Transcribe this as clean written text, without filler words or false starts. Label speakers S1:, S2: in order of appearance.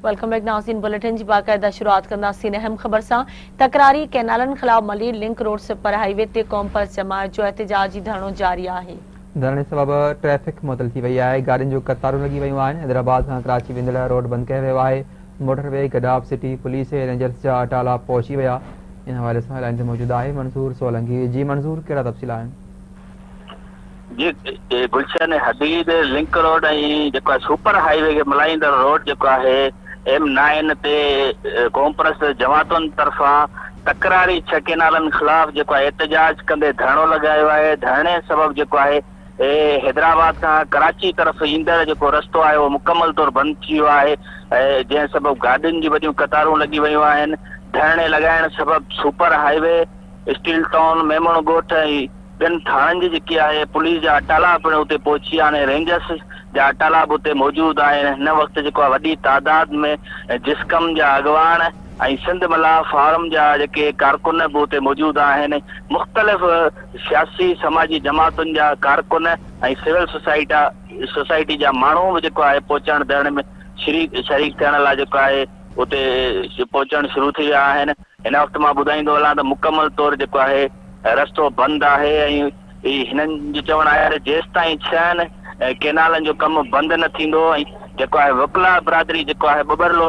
S1: Welcome back ناظرين bulletin جي باقاعده شروعات ڪنداسين اهم خبر سان تڪراري ڪئنالن خلاف Malir link road super highway تي قومپرست جماعت جو احتجاجي ڌرڻو جاري آهي.
S2: ڌرڻي سبب ٽريفڪ معطل ٿي وئي آهي، گاڏين جون قطارون لڳي ويون آهن، حيدرآباد کان ڪراچي ويندڙ روڊ بند ڪيو ويو آهي، motor way Gadap city police ۽ rangers جا اٽالا پهچي ويا، ان حوالي سان لائين تي موجود آهي منظور سولنگي، جي منظور ڪهڙا تفصيل آهن؟
S3: جي گلشن حديد لنڪ روڊ ۽ جيڪو آهي سپر هاء وي کي ملائيندڙ روڊ جيڪو آهي ايم نائن تي قومپرست جماعتن طرفان تڪراري ڇهه ڪينالن خلاف جيڪو آهي احتجاج ڪندي ڌرڻو لڳايو آهي ڌرڻي سبب جيڪو آهي حيدرآباد کان ڪراچي طرف ايندڙ جيڪو رستو آهي اهو مڪمل طور بند ٿي ويو آهي جنهن سبب گاڏين جون وڏيون قطارون لڳي ويون آهن ڌرڻي لڳائڻ سبب super highway steel town, Memon ڳوٺ ۽ ٻين ٿاڻن جي جيڪي آهي پوليس جا اٽالا پڻ اتي پهچي ويا آهن ۽ رينجرس جا اٽالا به اتي موجود آهن هن وقت جيڪو آهي وڏي تعداد ۾ جسقم جا اڳواڻ ۽ سنڌ ملاح فارم جا جيڪي ڪارڪن به اتي موجود آهن مختلف سياسي سماجي جماعتن جا ڪارڪن ۽ سول سوسائٽا سوسائٽي جا ماڻهو به جيڪو آهي پهچڻ ڌرڻي ۾ شريڪ شريڪ ٿيڻ لاء جيڪو آهي اتي پهچڻ شروع ٿي ويا آهن. هن وقت مان ٻڌائيندو هلان ته مڪمل طور جيڪو آهي رستو بند آهي ۽ هنن جو چوڻ آهي ته جيستائين ڇهن ڪينالن جو ڪم بند نه ٿيندو ۽ جيڪو آهي وڪلا برادري جيڪو آهي ٻٻرلو.